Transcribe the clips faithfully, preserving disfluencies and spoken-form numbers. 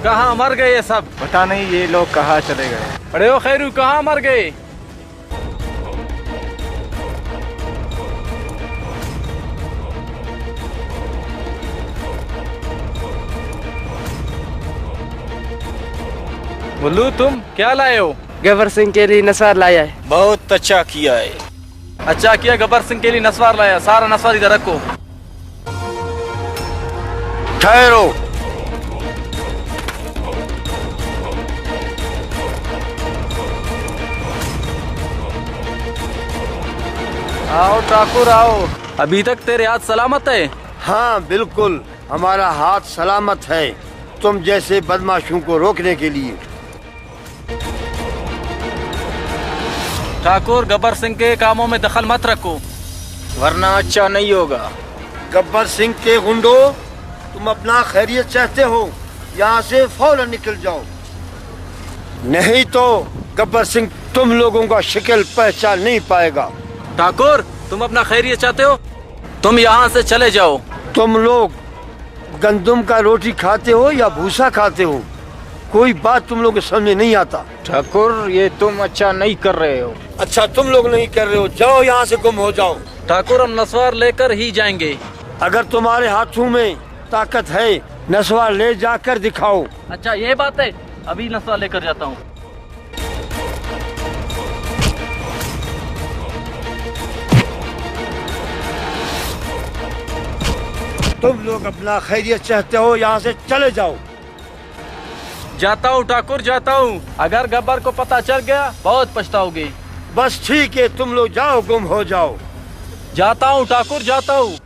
کہاں مر گئے یہ سب؟ پتہ نہیں یہ لوگ کہاں چلے گئے۔ اڑے او خیرو، کہاں مر گئے؟ بلو، تم کیا لائے ہو؟ گبر سنگھ کے لیے نسوار لایا ہے۔ بہت اچھا کیا ہے۔ اچھا کیا، گبر سنگھ کے لیے نسوار لایا۔ سارا نسوار ادھر رکھو۔ ٹھہرو۔ آؤ ٹھاکر، آؤ۔ ابھی تک تیرے ہاتھ سلامت ہے؟ ہاں، بالکل، ہمارا ہاتھ سلامت ہے تم جیسے بدمعاشوں کو روکنے کے لیے۔ ٹھاکر، گبر سنگھ کے کاموں میں دخل مت رکھو۔ ورنہ اچھا نہیں ہوگا۔ گبر سنگھ کے غنڈو، تم اپنا خیریت چاہتے ہو، یہاں سے فوراً نکل جاؤ، نہیں تو گبر سنگھ تم لوگوں کا شکل پہچان نہیں پائے گا۔ ٹھاکر، تم اپنا خیریت چاہتے ہو؟ تم یہاں سے چلے جاؤ۔ تم لوگ گندم کا روٹی کھاتے ہو یا بھوسا کھاتے ہو؟ کوئی بات تم لوگوں کو سمجھ میں نہیں آتا۔ ٹھاکر، یہ تم اچھا نہیں کر رہے ہو۔ اچھا تم لوگ نہیں کر رہے ہو، جاؤ یہاں سے، گم ہو جاؤ۔ ٹھاکر، ہم نسوار لے کر ہی جائیں گے۔ اگر تمہارے ہاتھوں میں طاقت ہے، نسوار لے جا کر دکھاؤ۔ اچھا، یہ بات ہے، ابھی نسوار لے کر جاتا ہوں۔ تم لوگ اپنا خیریت چاہتے ہو، یہاں سے چلے جاؤ۔ جاتا ہوں ٹھاکر، جاتا ہوں۔ اگر گبر کو پتہ چل گیا، بہت پچھتاؤ گے۔ بس ٹھیک ہے، تم لوگ جاؤ، گم ہو جاؤ۔ جاتا ہوں ٹھاکر، جاتا ہوں۔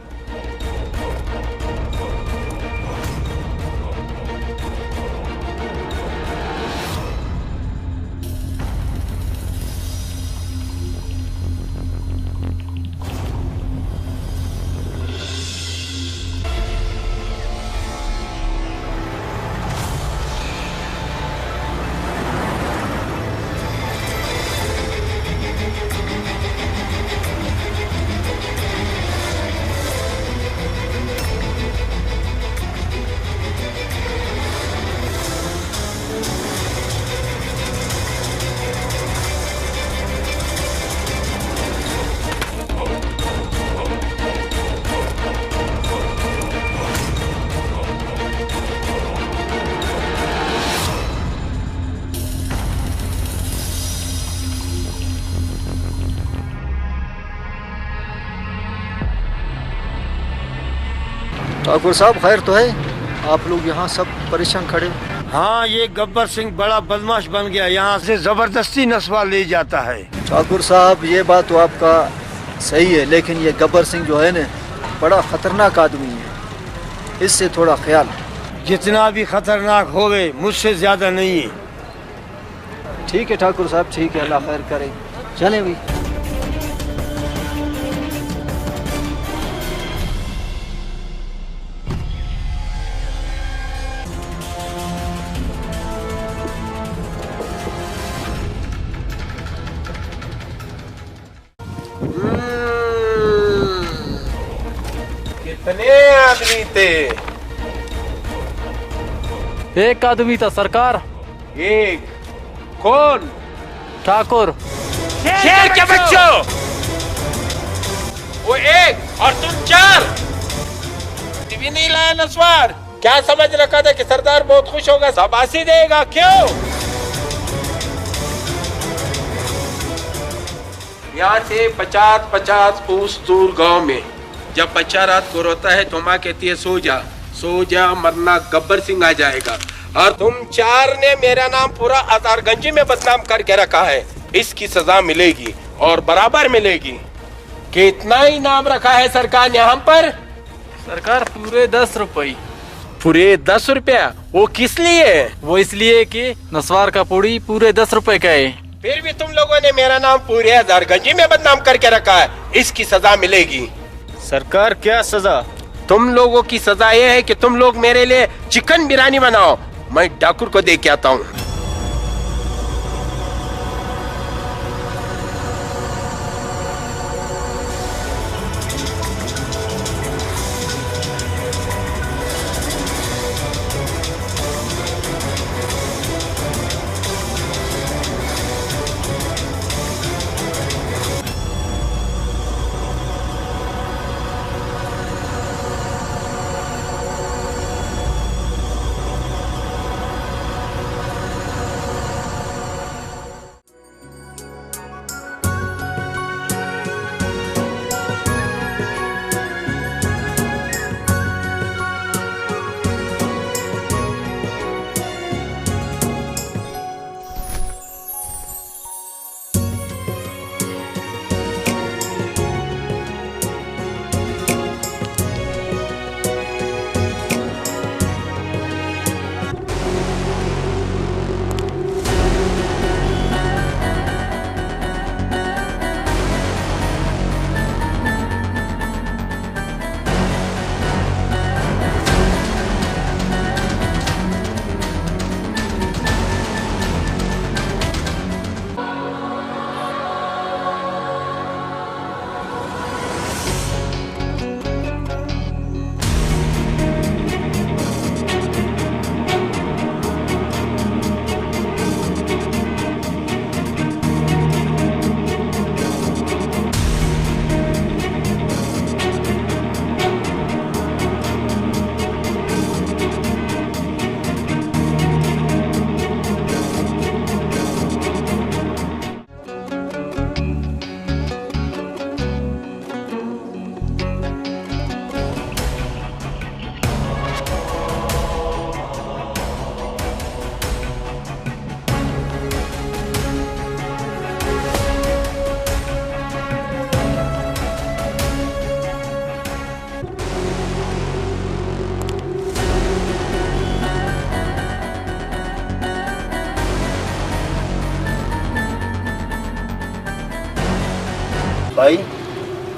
ٹھاکر صاحب، خیر تو ہے؟ آپ لوگ یہاں سب پریشان کھڑے ہو۔ ہاں، یہ گبر سنگھ بڑا بدمعاش بن گیا، یہاں سے زبردستی نسوار لے جاتا ہے۔ ٹھاکر صاحب، یہ بات تو آپ کا صحیح ہے، لیکن یہ گبر سنگھ جو ہے نا، بڑا خطرناک آدمی ہے، اس سے تھوڑا خیال۔ جتنا بھی خطرناک ہوئے، مجھ سے زیادہ نہیں ہے۔ ٹھیک ہے ٹھاکر صاحب، ٹھیک ہے، اللہ خیر کرے۔ چلیں بھائی۔ کتنے آدمی تھے؟ ایک آدمی تھا سرکار۔ ایک؟ کون؟ ٹھاکر۔ شیر کے بچوں! وہ ایک اور تم چار۔ بھی نہیں لایا نسوار۔ کیا سمجھ رکھا تھا کہ سردار بہت خوش ہوگا، شاباشی دے گا، کیوں؟ یہاں سے پچاس پچاس کوس دور گاؤں میں جب بچہ رات کو روتا ہے تو ماں کہتی ہے، "سو جا، سو جا، ورنہ گبر سنگھ آ جائے گا۔" اور تم چار نے میرا نام پورا ہزار گنجی میں بدنام کر کے رکھا ہے، اس کی سزا ملے گی اور برابر ملے گی۔ کتنا انعام رکھا ہے سرکار نے ہم پر؟ سرکار، پورے دس روپے۔ پورے دس روپیہ؟ وہ کس لیے؟ وہ اس لیے کہ نسوار کا پوڑی پورے دس روپے کا ہے۔ پھر بھی تم لوگوں نے میرا نام پورے ہزار گنجی میں بدنام کر کے رکھا ہے، اس کی سزا ملے گی۔ سرکار، کیا سزا؟ تم لوگوں کی سزا یہ ہے کہ تم لوگ میرے لیے چکن بریانی بناؤ، میں ڈاکر کو دے کے آتا ہوں۔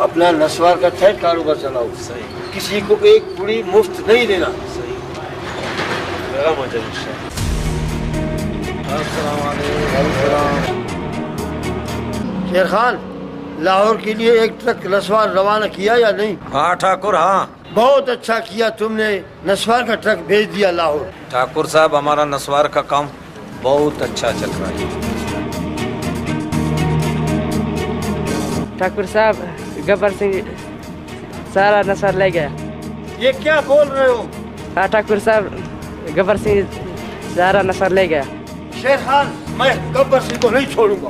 اپنا نسوار کا ٹھیک کاروبار چلاؤ۔ صحیح۔ کسی کو ایک پوڑی مفت نہیں دینا۔ صحیح۔ میرا مجلس ہے۔ السلام علیکم۔ وعلیکم السلام۔ شیر خان، لاہور کے لیے ایک ٹرک نسوار روانہ کیا یا نہیں؟ ہاں ٹھاکر، ہاں۔ بہت اچھا کیا تم نے، نسوار کا ٹرک بھیج دیا لاہور۔ ٹھاکر صاحب، ہمارا نسوار کا کام بہت اچھا چل رہا ہے۔ ٹھاکر صاحب، گبر سنگھ سارا نسوار لے گیا۔ یہ کیا بول رہے ہو؟ ہاں ٹھاکر صاحب، گبر سنگھ سارا نسوار لے گیا۔ شیر خان، میں گبر سنگھ کو نہیں چھوڑوں گا۔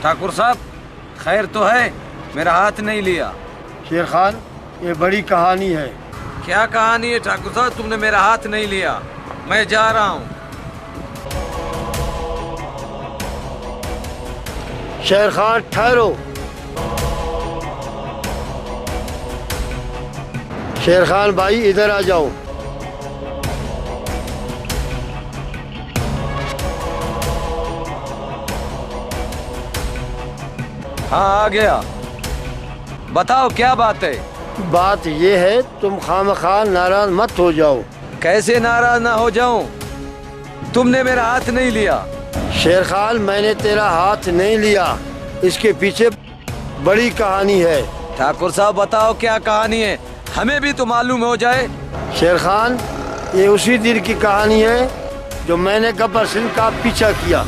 ٹھاکر صاحب، خیر تو ہے؟ میرا ہاتھ نہیں لیا۔ شیر خان، یہ بڑی کہانی ہے۔ کیا کہانی ہے ٹھاکر صاحب؟ تم نے میرا ہاتھ نہیں لیا، میں جا رہا ہوں۔ شیر خان، ٹھہرو۔ شیر خان بھائی، ادھر آ جاؤ۔ ہاں، آ گیا۔ بتاؤ، کیا بات ہے؟ بات یہ ہے، تم خامخواہ ناراض مت ہو جاؤ۔ کیسے ناراض نہ ہو جاؤں؟ تم نے میرا ہاتھ نہیں لیا۔ شیر خان، میں نے تیرا ہاتھ نہیں لیا، اس کے پیچھے بڑی کہانی ہے۔ ٹھاکر صاحب، بتاؤ، کیا کہانی ہے؟ ہمیں بھی تو معلوم ہو جائے۔ شیر خان، یہ اسی دن کی کہانی ہے جو میں نے گبر سنگھ کا پیچھا کیا۔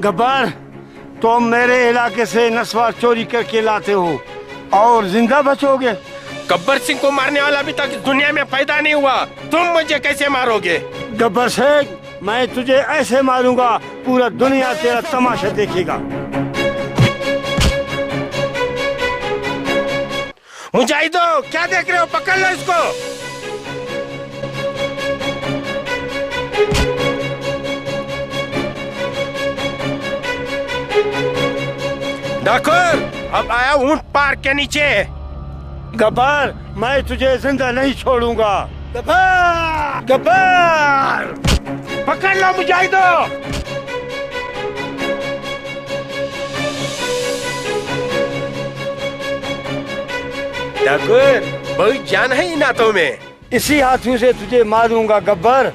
گبر، تم میرے علاقے سے نسوار چوری کر کے لاتے ہو اور زندہ بچو گے؟ گبر سنگھ کو مارنے والا ابھی تک اس دنیا میں پیدا نہیں ہوا، تم مجھے کیسے مارو گے؟ گبر سنگھ، میں تجھے ایسے ماروں گا، پورا دنیا تیرا تماشا دیکھے گا۔ مجاہدوں، کیا دیکھ رہے ہو؟ پکڑ لو اس کو۔ ڈاکو، اب آیا اونٹ پار کے نیچے۔ گبر، میں تجھے زندہ نہیں چھوڑوں گا۔ گبر! گبر! پکڑ لو مجاہدوں! ڈاکو، بہت جان ہے اناتوں میں۔ اسی ہاتھوں سے تجھے ماروں گا گبر۔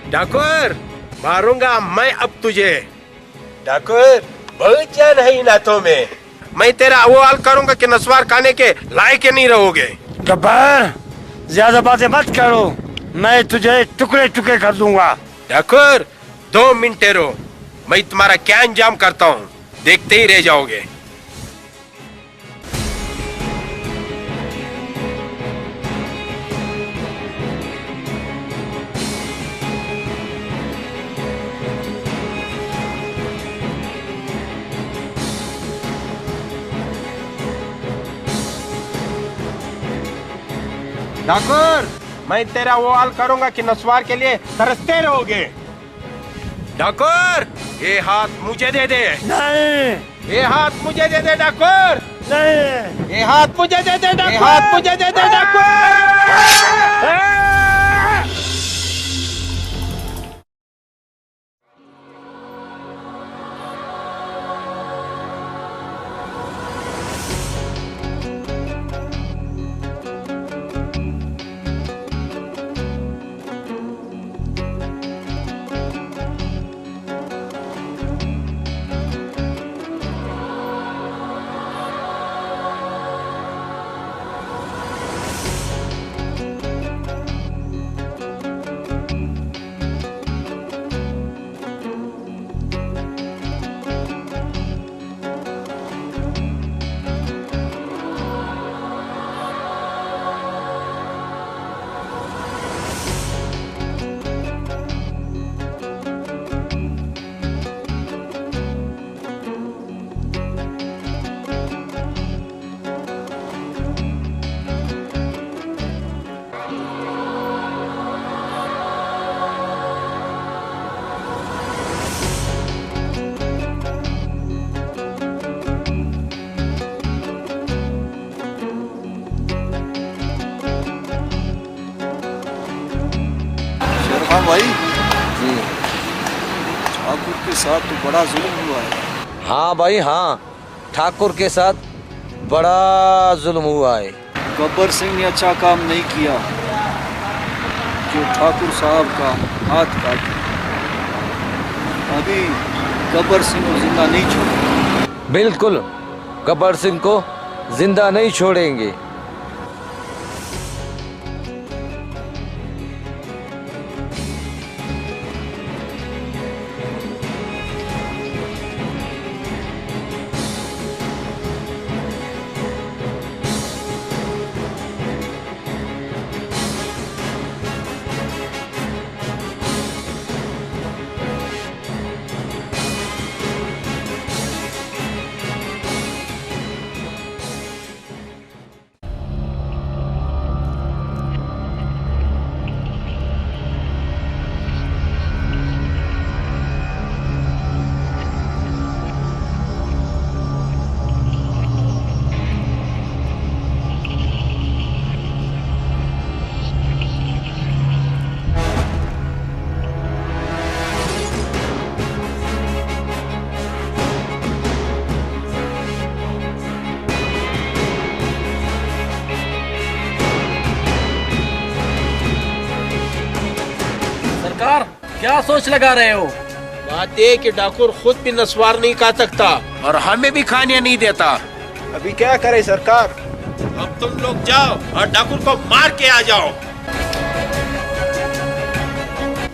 ڈاکور، ماروں گا میں اب تجھے۔ ڈاکور، بہت جان ہے اناتوں میں۔ میں تیرا وہ حال کروں گا کہ نسوار کھانے کے لائق ہی نہیں رہو گے۔ گبر، زیادہ باتیں مت کرو، میں تجھے ٹکڑے ٹکڑے کر دوں گا۔ ڈاکور، دو منٹ ٹھہرو، میں تمہارا کیا انجام کرتا ہوں، دیکھتے ہی رہ جاؤ گے۔ ڈاکور، میں تیرا وہ حال کروں گا کہ نسوار کے لیے ترستے رہو گے۔ ڈاکور، یہ ہاتھ مجھے دے دے۔ نہیں۔ یہ ہاتھ مجھے دے دے ڈاکور۔ نہیں۔ یہ ہاتھ مجھے دے دے ڈاکور۔ یہ ہاتھ مجھے دے دے ڈاکور۔ شیر خان بھائی، جی۔ ٹھاکر کے ساتھ تو بڑا ظلم ہوا ہے۔ ہاں بھائی، ہاں، ٹھاکر کے ساتھ بڑا ظلم ہوا ہے۔ گبر سنگھ نے اچھا کام نہیں کیا جو ٹھاکر صاحب کا ہاتھ کاٹا۔ ابھی گبر سنگھ کو زندہ نہیں چھوڑا۔ بالکل، گبر سنگھ کو زندہ نہیں چھوڑیں گے۔ سرکار، کیا سوچ لگا رہے ہو؟ بات یہ کہ ڈاکور خود بھی نسوار نہیں کھا سکتا اور ہمیں بھی کھانے نہیں دیتا۔ ابھی کیا کرے سرکار؟ اب تم لوگ جاؤ اور ڈاکور کو مار کے آ جاؤ۔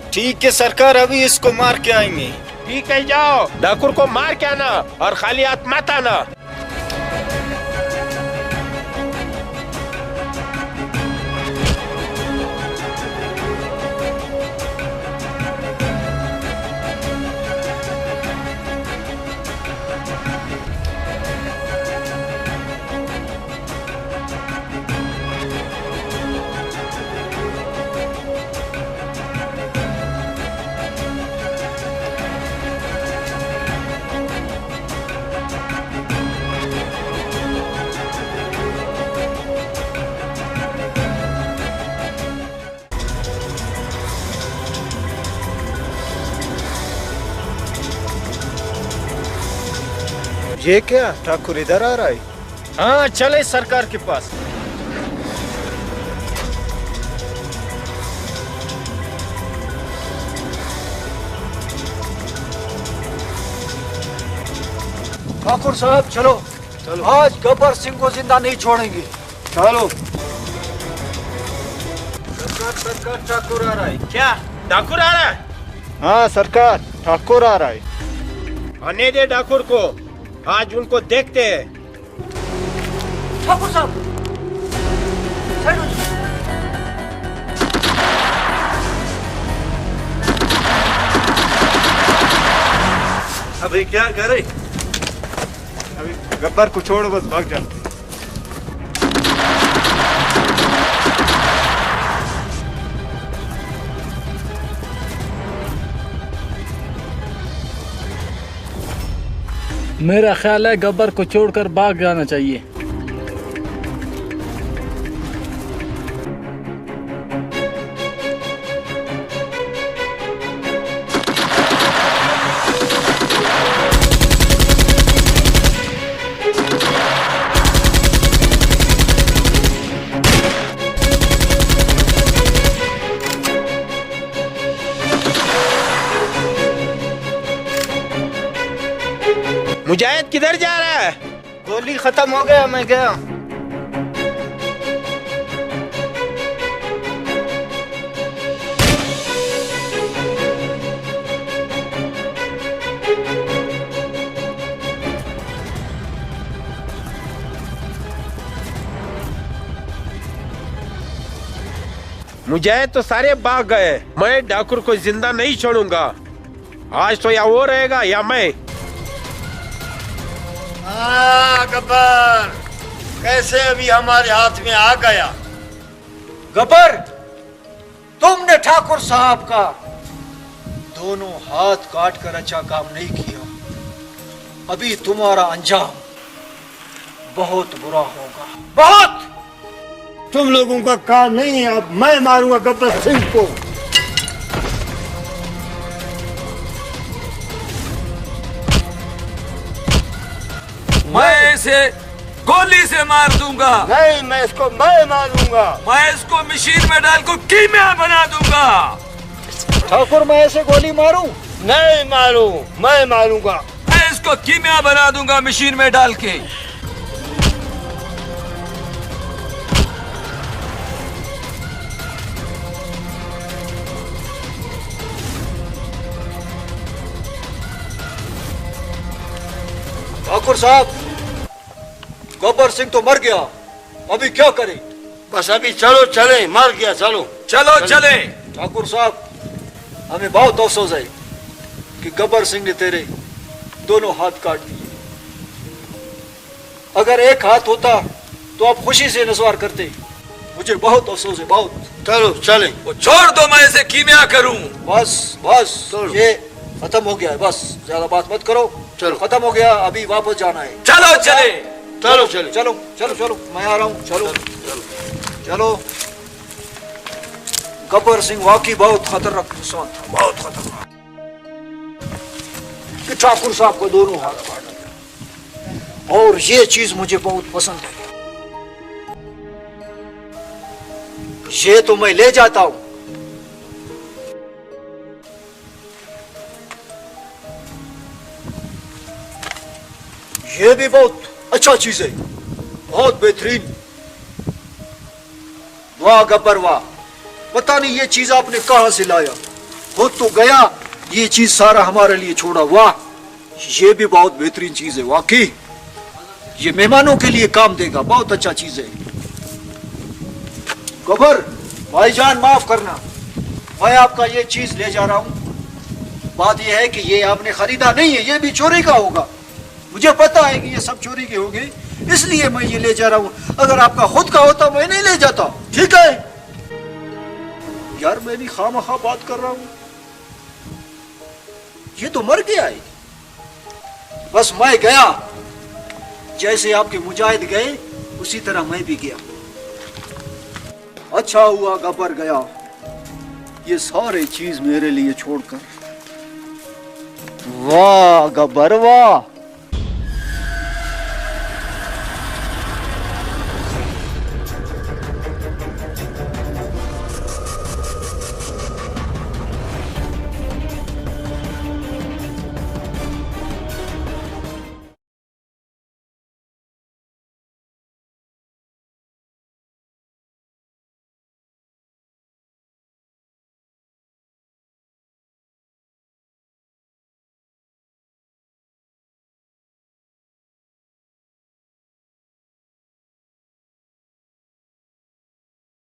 ٹھیک ہے سرکار، ابھی اس کو مار کے آئیں گے۔ ٹھیک ہے، جاؤ، ڈاکور کو مار کے آنا اور خالی ہاتھ مت آنا۔ یہ کیا؟ ٹھاکر ادھر آ رہا ہے؟ हाँ, चले सरकार के पास। ठाकुर साहब, चलो। चलो। आज गब्बर सिंह को जिंदा नहीं छोड़ेंगे। चलो। सरकार, सरकार, ठाकुर आ रहा है। क्या? ठाकुर आ रहा है? हाँ सरकार, ठाकुर आ रहा है। आने दे ठाकुर को, आज उनको देखते हैं। ठाकुर साहब, side हो जाओ। अभी क्या करे? अभी गब्बर को छोड़, बस भाग जा। میرا خیال ہے گبر کو چھوڑ کر بھاگ جانا چاہیے۔ مجاہد کدھر جا رہا ہے؟ گولی ختم ہو گیا، میں گیا۔ مجاہد تو سارے بھاگ گئے، میں ڈاکر کو زندہ نہیں چھوڑوں گا۔ آج تو یا وہ رہے گا یا میں۔ ہاں گبر، کیسے ابھی ہمارے ہاتھ میں آ گیا؟ گبر، تم نے ٹھاکر صاحب کا دونوں ہاتھ کاٹ کر اچھا کام نہیں کیا۔ ابھی تمہارا انجام بہت برا ہوگا، بہت۔ تم لوگوں کا کام نہیں ہے، اب میں ماروں گا گبر سنگھ کو۔ میں اسے گولی سے مار دوں گا۔ نہیں، میں اس کو، میں ماروں گا۔ میں اس کو مشین میں ڈال کو کیمیا بنا دوں گا۔ ٹھاکر، میں اسے گولی ماروں؟ نہیں ماروں، میں ماروں گا۔ میں اس کو کیمیا بنا دوں گا مشین میں ڈال کے۔ ٹھاکر صاحب، گبر سنگھ تو مر گیا، ابھی کیا کریں؟ بس ابھی چلو چلیں، مر گیا، چلو۔ چلو چلیں۔ ٹھاکر صاحب، ہمیں بہت افسوس ہے کہ گبر سنگھ نے تیرے دونوں ہاتھ کاٹ دیے۔ اگر ایک ہاتھ ہوتا تو آپ خوشی سے نسوار کرتے۔ مجھے بہت افسوس ہے، بہت۔ چلو چلیں۔ وہ چھوڑ دو، میں اسے کیمیا کروں۔ بس، بس، چلو۔ یہ ختم ہو گیا ہے، بس زیادہ بات مت کرو۔ چلو۔ ختم ہو گیا، ابھی واپس جانا ہے۔ چلو چلیں۔ چلو چلیں۔ چلو، چلو، چلو، میں آ رہا ہوں، چلو۔ چلو، چلو۔ چلو۔ گبر سنگھ واقعی بہت خطرناک انسان تھا، بہت خطرناک۔ کہ ٹھاکر صاحب کو دونوں ہاتھ کاٹ دیا۔ اور یہ چیز مجھے بہت پسند ہے۔ یہ تو میں لے جاتا ہوں۔ یہ بھی بہت اچھا چیز ہے، بہت بہترین۔ واہ گبر واہ، پتہ نہیں یہ چیز آپ نے کہاں سے لایا، خود تو گیا، یہ چیز سارا ہمارے لیے چھوڑا۔ واہ، یہ بھی بہت بہترین چیز ہے واقعی، یہ مہمانوں کے لیے کام دے گا، بہت اچھا چیز ہے۔ گبر بھائی جان، معاف کرنا، میں آپ کا یہ چیز لے جا رہا ہوں۔ بات یہ ہے کہ یہ آپ نے خریدا نہیں ہے، یہ بھی چوری کا ہوگا۔ مجھے پتا ہے کہ یہ سب چوری کے ہوں گے، اس لیے میں یہ لے جا رہا ہوں۔ اگر آپ کا خود کا ہوتا، میں نہیں لے جاتا۔ ٹھیک ہے یار، میں بھی خواہ مخواہ بات کر رہا ہوں۔ یہ تو مر گیا ہے۔ بس میں گیا، جیسے آپ کے مجاہد گئے، اسی طرح میں بھی گیا۔ اچھا ہوا گبر گیا، یہ سارے چیز میرے لیے چھوڑ کر۔ واہ گبر واہ،